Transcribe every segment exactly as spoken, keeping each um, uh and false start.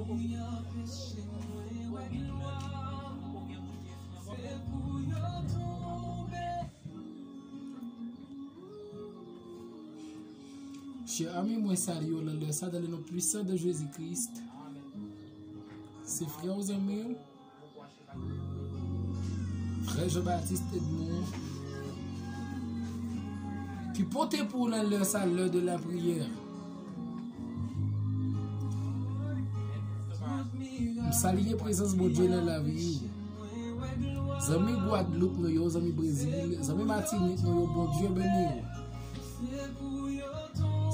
Chè ami, mwen salye w nan lè sa, dans le nom puissant de Jésus-Christ. Se frè w, zanmi w, frè Jean-Baptiste Edmond, ki pote pou w nan lè sa, l'heure de la prière. M salye prezans Bondye nan lavi w. Zanmi Gwadloup nou yo, zanmi Brezil, zanmi Matinik nou yo, Bondye beni w.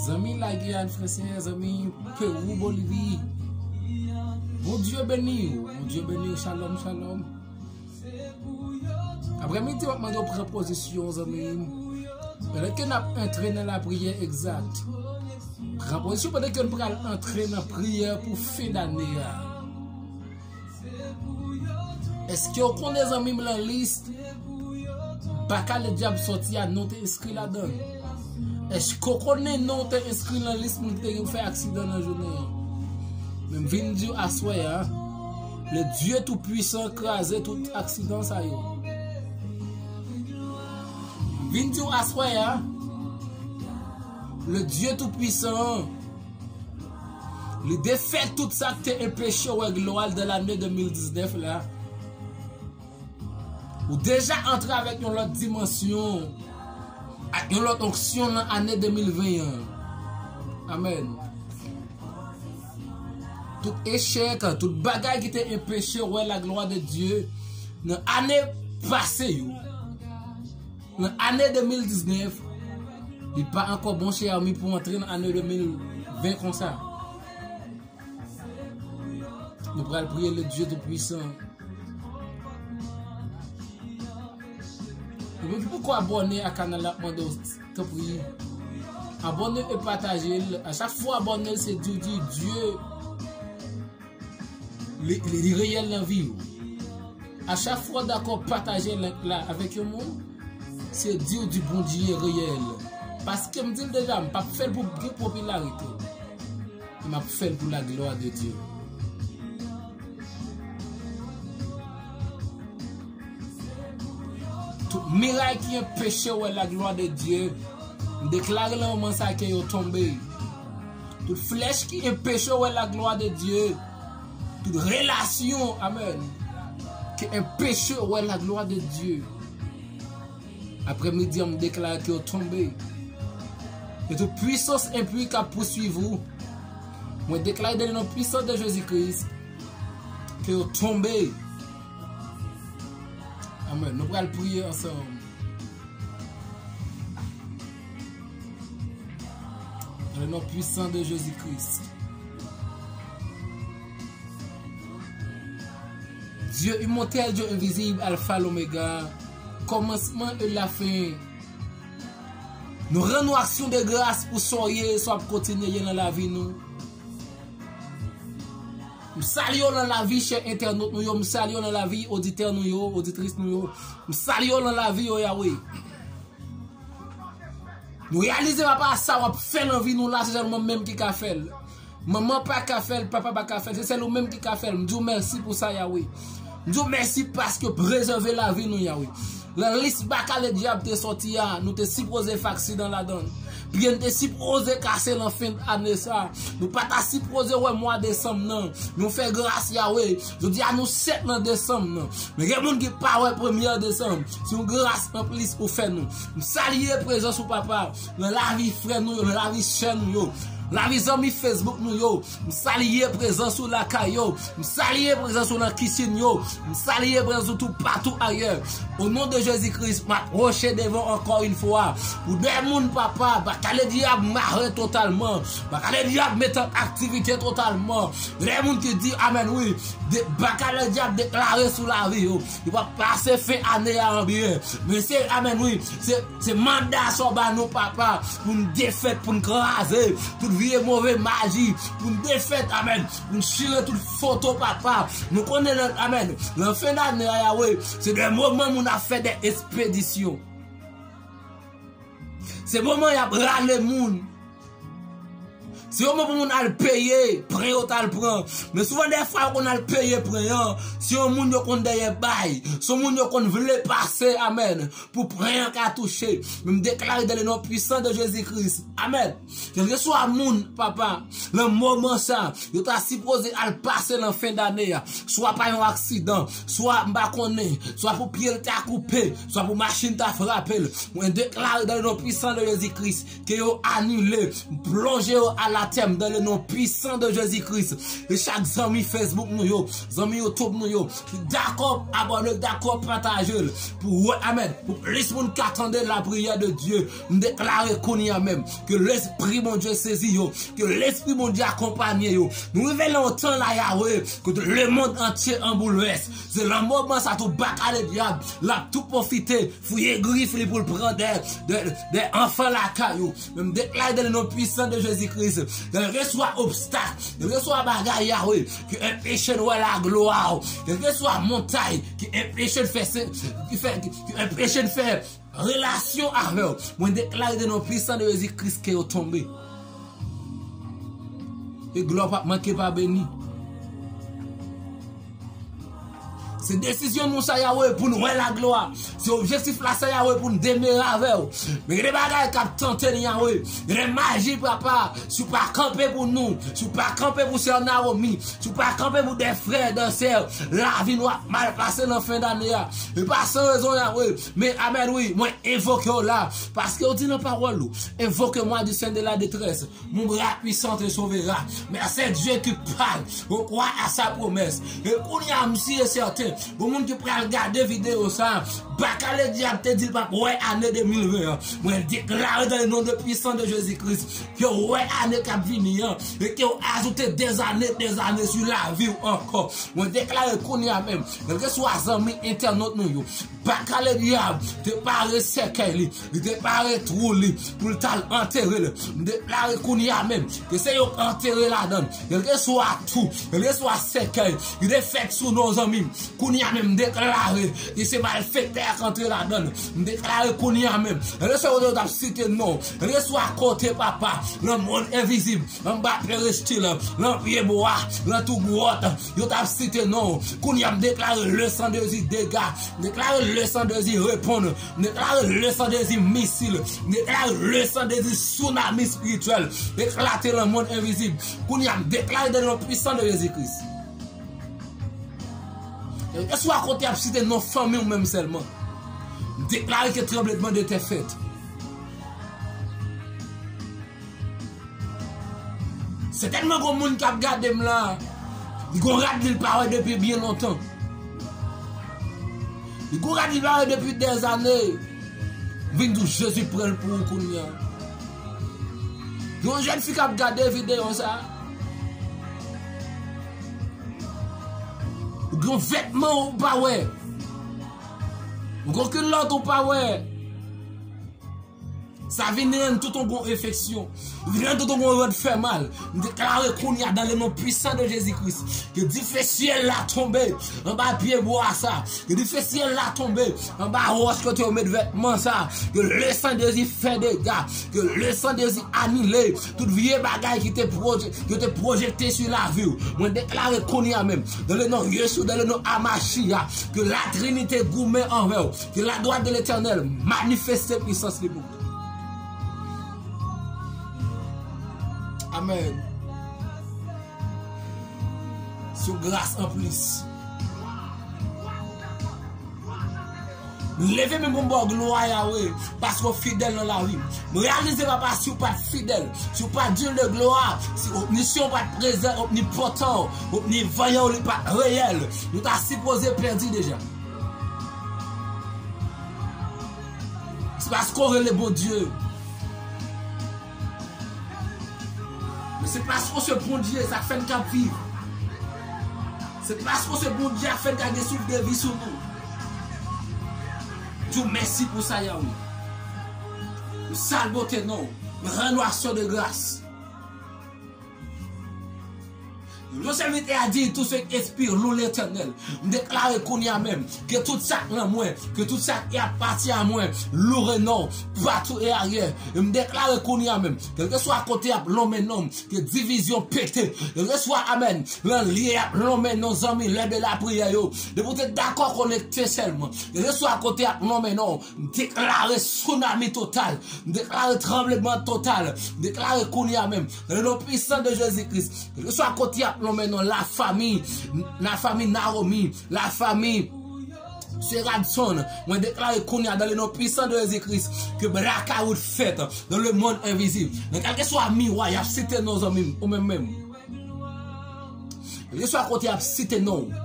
Zanmi Lagiyàn Fransèz, zanmi Pewou, Bolivi, Bondye beni w, Bondye beni w, shalom, shalom. Aprèmidi, m ap mande w pran pozisyon, zanmi m. Pandan ke n ap antre nan lapriyè egzat, pran pozisyon pandan ke n pral antre nan priyè pou fen dane a. Èske w konnen, zanmi m, nan lis Bakale Dyab sòti a, non te enskri ladan l? Èske w konnen non w te enskri nan lis moun ki te gen pou fè aksidan nan jounen an? Men m vin di w aswè a, le Dieu Tout-Puissant kraze tout aksidan sa yo. M vin di w aswè a, le Dieu Tout-Puissant, li defèt tout sa k te enpeche w wè glwa l nan lane de mil diznèf la. Ou deja antre avèk yon lòt dimansyon, ak yon lòt onksyon nan ane de mil ven an. Amèn. Tout echèk, tout bagay ki te enpeche w wè laglwa de Dye nan ane pase yo, nan ane de mil diznèf, li pa ankò bon, chè ami, pou antre nan ane de mil ven konsa. Nou pral priye le Dieu Tout-Puissant. Ou menm ki poko abòne a kanal la, m ap mande w, tanpri, abòne e pataje l. A chak fwa w abòne, se di w di Dye, li, li, li reyèl nan vi w. A chak fwa w dakò pataje link la avèk yon moun, se di w di Bondye reyèl. Paske m di l deja, m p ap fè l pou gen popilarite. E m ap fè l pou laglwa de Dye. Tout miray ki anpeche w wè laglwa de Dye, m deklare nan moman sa ke yo tonbe. Tout flèch ki anpeche w wè laglwa de Dye, tout relasyon, amèn, ki anpeche w wè laglwa de Dye. Aprèmidi an, m deklare ke yo tonbe. E tout pwisans enpi k ap pouswiv ou, mwen deklare dans le nom puissant de Jésus-Christ ke yo tonbe. Amèn. Nou pral priye ansanm. Dans le nom puissant de Jésus-Christ. Dieu immortel, Dieu invisible, Alpha, l'Oméga, kòmansman e lafen. Nou rann ou aksyon de gras pou sa w ye, sa w ap kontinye ye nan lavi nou. M salye w nan lavi chè entènot nou yo, m salye w nan lavi oditè nou yo, oditris nou yo. M salye w nan lavi yo, Yahweh. Nou reyalize, papa, sa w ap fè nan vi nou la, se sèl ou menm ki ka fè l. Manman pa ka fè l, papa pa ka fè l, se sèl ou menm ki ka fè l. M di w mèsi pou sa, Yahweh. M di w mèsi paske w prezève lavi nou, Yahweh. Nan lis Bakale Dyab te sòti a, nou te sipoze fè aksidan ladan l. Pye n te sipoze kase nan fen ane sa. Nou pa ta sipoze wè mwa desanm nan. Nou fè gras, Yahweh. Jodi a nou sèt nan desanm nan. Men gen moun ki pa wè premyè desanm. Se yon gras anplis ou fè nou. M salye prezans ou, papa, nan lavi frè nou yo, nan lavi sè nou yo, lavi zanmi Facebook nou yo. M salye prezans ou lakay yo. M salye prezans ou nan kichen yo. M salye prezans ou toupatou ayè. O non de Jezi Kris, m apwoche devan ankò yon fwa. Pou de moun, papa, Bakale Dyab mare totalman. Bakale Dyab mete an aktivite totalman. De moun ki di amèn, wi. De, Bakale Dyab deklare sou lavi yo. Yo p ap pase fen ane a an byen. Men se, amèn, wi. Se, se manda sa w ba nou, papa, pou n defèt, pou n kraze tout vye move maji, pou n defèt, amèn, pou n chire tout foto, papa. Nou konnen, nan, amèn, nan fen dane a, Yahweh, se de moman moun ap fè de espedisyon. Se moman y ap rale moun. Se yon moman pou moun al peye pran yo t al pran. Men souvan dèfwa yo konn al peye pran an, se yon moun yo konn dèyè bay, se yon moun yo konn vle pase, amèn, pou pran an ka touche. Men m deklare dans le nom puissant de Jésus-Christ, amèn, kèlkeswa moun, papa, nan moman sa, yo ta sipoze al pase nan fen dane a, swa pa yon aksidan, swa m pa konnen, swa pou pye l ta koupe, swa pou machin ta frape l, mwen deklare dans le nom puissant de Jésus-Christ, ke yo anile, plonje yo alatè dans le nom puissant de Jésus-Christ. E chak zanmi Facebook nou yo, zanmi YouTube nou yo, ki dakò abòne, dakò pataje l, pou wè, amèn, pou plis moun ka tande la prière de Dieu. M deklare kounye a menm ke Lespri Bondye sezi yo, ke Lespri Bondye akonpanye yo. Nou rive nan yon tan la, Yahweh, kote lemonn antye an boulvès. Se nan moman sa tou, bakale dyab, l ap tou pwofite fouye grif li pou l pran de, de, de anfan lakay ou. Men m deklare dans le nom puissant de Jésus-Christ, kèlkeswa obstak, kèlkeswa bagay, Yahweh, ki anpeche n wè laglwa w, kèlkeswa montay ki anpeche n fè se, ki fè, ki anpeche n fè relasyon avè w, mwen deklare dans le nom puissant de Jésus-Christ ke yo tonbe. E glwa p ap manke pa beni. Se desizyon nou sa, Yahweh, pou n wè laglwa. Se objektif la sa, Yahweh, pou n demere avè w. Men gen de bagay k ap tante n, Yahweh. Gen de maji, papa. Si w pa kanpe pou nou, si w pa kanpe pou sè Naomi, si w pa kanpe pou de frè, de sè, lavi nou ap mal pase nan fen dane a. E pa san rezon, Yahweh. Men, amèn, wi, mwen envoke w la. Paske w di nan pawòl ou, invoquez-moi du sein de la détresse. Mon bras puissant te sauvera. Mais c'est Dieu qui parle. On croit à sa promesse. E kounye a, m si e sèten, bon moun ki pral gade videyo sa, bakale dyab te di l p ap wè ane de mil ven an. Mwen deklare dans le nom de puissant de Jésus-Christ, ke w wè ane k ap vini an, e ke w ajoute des années, des années sou lavi w ankò. Mwen deklare kounye a menm, kèlkeswa zanmi entènot nou yo, bakale dyab te pare sèkèy li, li te pare twou li pou l t al antere l. M deklare kounye a menm ke se yo k antere ladan l. Kèlkeswa twou, kèlkeswa sèkèy ki te fèt sou non zanmi m, kounye a menm m deklare ke se malfektè a k antre ladan l. M deklare kounye a menm, kèlkeswa kote yo t ap site non, kèlkeswa kote, papa, nan mond envizib, anba perestil, nan pye bwa, nan tou gwòt, yo t ap site non. Kounye a m deklare le sang de Jésus dega, m deklare le sang de Jésus reponn, m deklare le sang de Jésus misil, m deklare le sang de Jésus tsunami espirityèl eklate nan mond envizib. Kounye a m deklare dans le nom puissant de Jésus-Christ. Kèlkeswa kote y ap site non fanmi w menm sèlman, m deklare ke tranbleman de tè fèt. Sètènman gon moun k ap gade m la, li gon rad li l pa wè depi byen lontan. Li gon rad li pa wè depi dèzane. Vin di w Jezi pran l pou ou kounye a. Yon jèn fi k ap gade videyo sa. Ou gen vètman ou pa wè. Ou gen kilòt ou pa wè. Sa vin rann tout ou gon enfeksyon. Vin rann tout ou gon rad fè mal. M deklare kounye a dans le nom puissant de Jésus-Christ, ke dife syèl la tonbe anba pye bwa sa. Ke dife syèl la tonbe anba wòch kote yo met vètman sa. Ke le sang de Jésus fè dega. Ke le sang de Jésus anile tout vye bagay ki te pwoje-, ki te pwojekte sou lavi w. Mwen deklare kounye a menm, dans le nom Yeshua, dans le nom Amashia, ke la Trinite goumen anvè w. Ke la droite de l'Éternel manifeste pwisans li pou ou. Amèn. Sou gras an plis. M leve men pou m ba w glwa, Yahweh, paske w fidèl nan lavi m. M reyalize, papa, si w pa t fidèl, si w pa t digne de glwa, si omnisyan w pa t prezan, omnipotan w, omnivayan w li pa t reyèl, nou ta sipoze pèdi deja. Se paske w rele Bondye. Men se paske w se Bondye, sa k fè n ka viv. Se paske w se Bondye a fè n ka gen souf de vi sou nou. Di w mèsi pou sa, Yahweh. M salbote non w. M rann w aksyon de gras. Le serviteur a dit, tout ce qui expire loue l'Éternel. M deklare kounye a menm, ke tout sa k nan mwen, ke tout sa ki apatyen a mwen, loure non, patou e aryè. M deklare kounye a menm, kèlkeswa kote y ap lonmen non, ke divizyon pete. Kèlkeswa, amèn, nan lye y ap lonmen non zanmi, lè de lapriyè yo. Depi w te dakò konekte sèlman. Kèlkeswa kote y ap lonmen non, m deklare tsunami total. M deklare tranbleman total. M deklare kounye a menm. Dans le nom puissant de Jésus-Christ. Kèlkeswa kote y ap lonmen non, la famille, la famille Naomi, la famille Seradson, mwen deklare kounye a dans le nom puissant de Jésus-Christ, ke blackout fèt dans le monde invisible. Nan kèlkeswa miwa y ap site non zanmi m, ou menm menm. Kèlkeswa kote y ap site non w,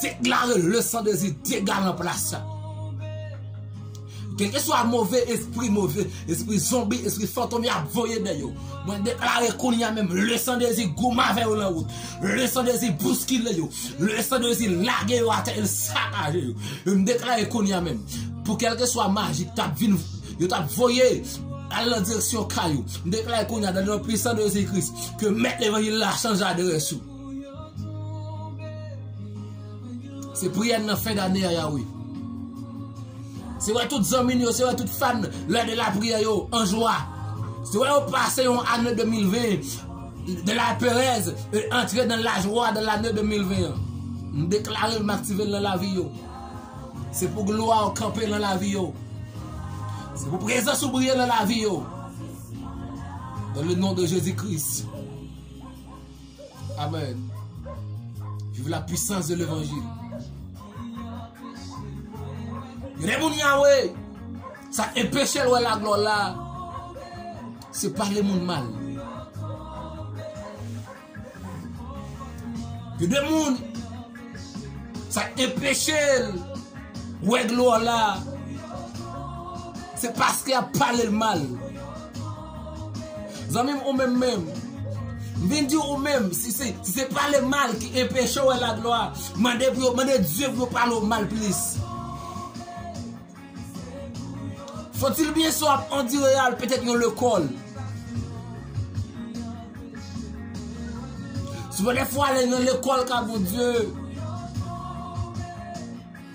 deklare le sang de Jésus dega nan plas sa. Kèlkeswa move espri, move espri zonbi, espri fantom y ap voye dèyè yo, mwen deklare kounye a menm, le sang de Jésus goumen avè yo nan wout. Le sang de Jésus bouskile yo. Le sang de Jésus lage yo atè, el sakaje yo. E m deklare kounye a menm, pou kèlkeswa maji k t ap vin, yo t ap voye al nan direksyon kay ou, m deklare kounye a dans le nom puissant de Jésus-Christ, ke mèt levanjil la chanje adrès ou. Se priyè n nan fen dane a, Yahweh. Se wè tout zanmi n yo, se wè tout fan lè de lapriyè yo an jwa. Se wè yo pase yon ane de mil ven de la perèz e antre nan lajwa de lane de mil ven an. M deklare l, m aktive l nan lavi yo. Se pou glwa w kanpe nan lavi yo. Se pou prezans ou briye nan lavi yo. Dans le nom de Jésus-Christ. Amen. Vive la puissance de l'évangile. Gen de moun, Yahweh, sa k enpeche l wè laglwa la, se pale moun mal. Gen de moun, sa k enpeche l wè glwa la, se paske y ap pale l mal. Zanmi m, ou menm menm, m vin di w, ou menm, si se, si se pale mal ki enpeche w wè laglwa, mande pou yo, mande Dye pou yo pale w mal plis. Faut-il bien si w ap andire al petèt yon lekòl. Souvan dèfwa lè nan lekòl ka Bondye,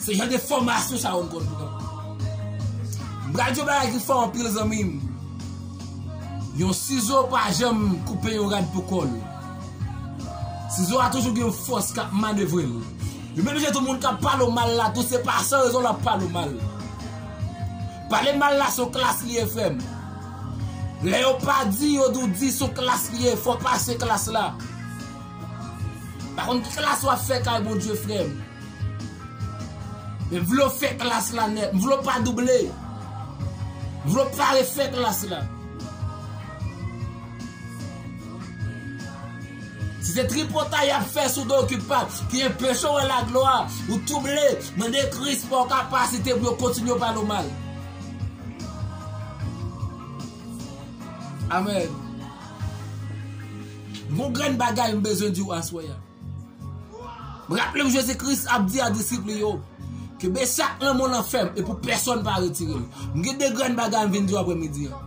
se jan de fòmasyon sa yo n konn pran. M pral di yon bagay ki fò anpil, zanmi m. Yon sizo pa janm koupe yon rad pou kò l. Sizo a toujou gen yon fòs k ap manevre l. Yo menm jan tou moun k ap pale w mal la tou, se pa san rezon l ap pale w mal. Pale mal la se yon klas li ye, frè m. Lè yo pa di, yo di w di, se yon klas li ye, fò w pase klas la. Pa konn ki klas w ap fè kay Bondye, frè m. Men m vle w fè klas la nèt. M vle w pa double. M vle w pa refè klas la. Si se tripotay y ap fè sou do ki pa, ki enpeche w wè laglwa, ou twouble, mande Kris ba w kapasite pou yo kontinye pale w mal. Amèn. Gon grenn bagay m bezwen di w aswè a. Raple m Jezi Kris ap di a disip li yo, kenbe sa k nan men w lan fèm e pou pèsonn pa retire l. M gen de grenn bagay m vin di w aprèmidi an.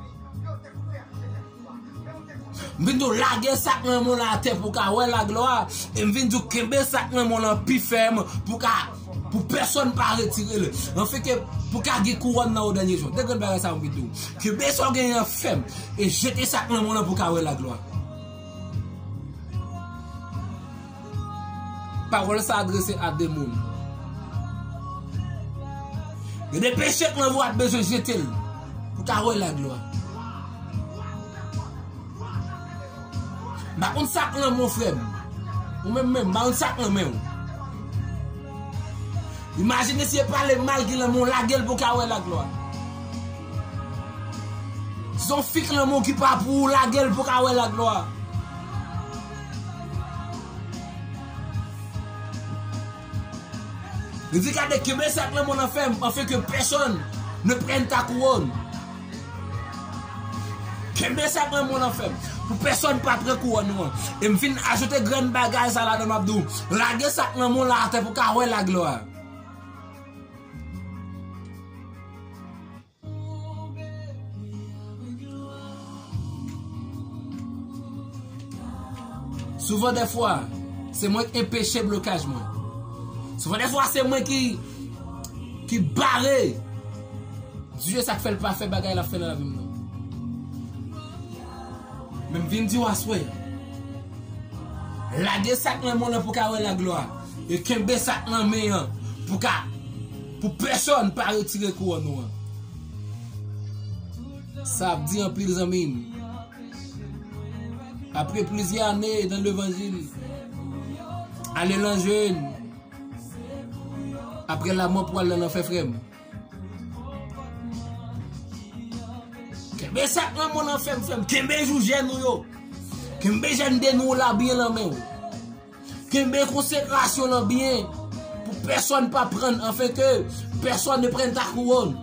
M vin di w lage sa k nan men w lan atè pou w ka wè laglwa, e m vin di w kenbe sa k nan men w lan pi fèm pou w ka, pou pèsonn pa retire l. Anfen ke pou w ka gen kouwòn nan o dènye jou. De grenn bagay sa yo m vin di w. Kenbe sa w genyen an fèm e jete sa k nan men w lan pou w ka wè laglwa. Pawòl sa adrese a de moun. Gen de peche k nan vi w ap bezwen jete l pou w ka wè laglwa. M pa konn sa k nan men w, frè m. Ou menm menm, m pa konn sa k nan men w. Imajine si e pale mal ki nan men w, lage l pou w ka wè laglwa. Si se yon fi k nan men w ki pa pou ou, lage l pou w ka wè laglwa. Li di, gade, kenbe sa k nan men w lan fèm, afin que personne ne prenne ta couronne. Kenbe sa k nan men w lan fèm, pou pèsonn pa pran kouwòn ou an. E m vin ajoute grenn bagay sa ladan m ap di w, lage sa k nan men w lan atè pou w ka wè laglwa. Souvan dèfwa, se mwen ki enpeche blokaj mwen. Souvan dèfwa, se mwen ki, ki bare Dye sa k fè l pa fè bagay l ap fè nan lavi m nan. Men m vin di w aswè, lage sa k nan men w lan pou ka wè laglwa. E kenbe sa k nan men an pou ka, pou pèsonn pa retire kouwòn ou an. Sa ap di anpil, zanmi m. Après plusieurs années dans l'évangile, aller lan jèn, après la mort pou al nan lanfè, frè m. Kenbe sa k nan men w lan, frè m, frè m. Kenbe jou jèn ou yo. Kenbe jèn de nou la byen lan men w. Kenbe konsekrasyon lan byen pou pèsonn pa pran, afin ke personne ne prenne ta couronne.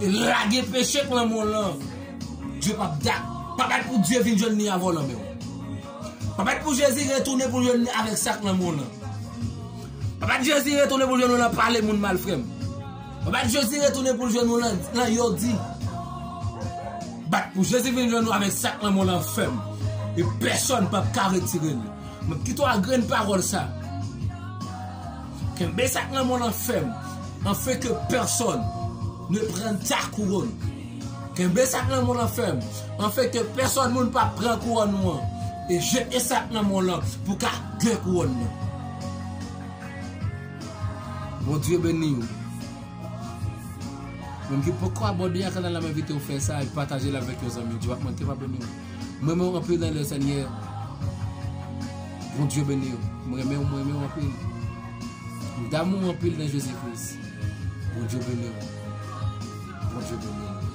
E lage peche k nan men w lan. Dye p ap da-, pa bat pou Dye vin jwenn li avè w lan men w. Pa bat pou Jezi retounen pou l jwenn li avèk sa k nan men w lan. Pa bat Jezi retounen pou l jwenn ou lan pale moun mal, frè m. Pa bat Jezi retounen pou l jwenn ou lan, lan yo di. Bat pou Jezi vin jwenn ou avèk sa k nan men w lan fèm. E pèsonn p ap ka retire l. M ap kite w ak grenn pawòl sa. Kenbe sa k nan men w lan fèm, afin ke personne ne prenne ta couronne. Kenbe sa k nan men w lan fèm, afin ke pèsonn moun pa pran kouwòn ou an. E jete sa k nan men w lan pou ka gen kouwòn nan. Bondye beni w. Menm ki poko abòne a kanal la, m envite w fè sa e pataje l avèk yon zanmi. Dye p ap manke pa beni w. M renmen w anpil nan le Senyè. Bondye beni w. M renmen w, m renmen w anpil. M damou w anpil nan Jezi Kris. Bondye beni w. Bondye beni w.